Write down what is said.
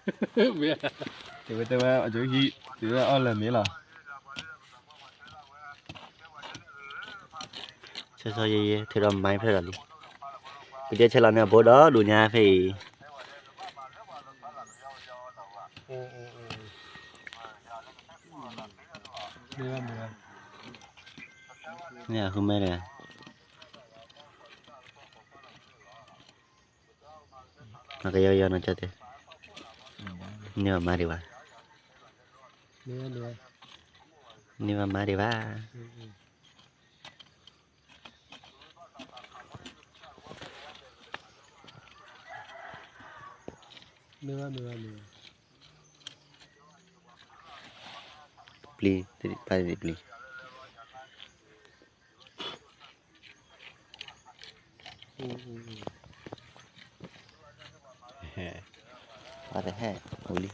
မ့ၢ် တဲဝဲတဲဝဲ အကၠိဟံၣ် တဲဝဲအီၣ်လၢမ့ၢ်လီၤ. ဆီဆီယဲယဲ ထုးဒီးမါဖျၢၣ်ဒီးလံ. ကဒဲဆဲးလီၤန့ၣ်အဘိဒီးဒိၣ်ညါဖဲအံၤ. မ့ၢ်အဃုမဲတဂၤ မၤကယီကယီနီၤ ကၠီတဲ, န့ၢ်ဘၣ်မါဒံးဘၣ်, န့ၢ်ဘၣ်မါဒံးဘၣ်. ပျံၤ, ပျံၤ, ပှၤတဟဲ, ပှၤတဟဲ, အိၣ်လံ.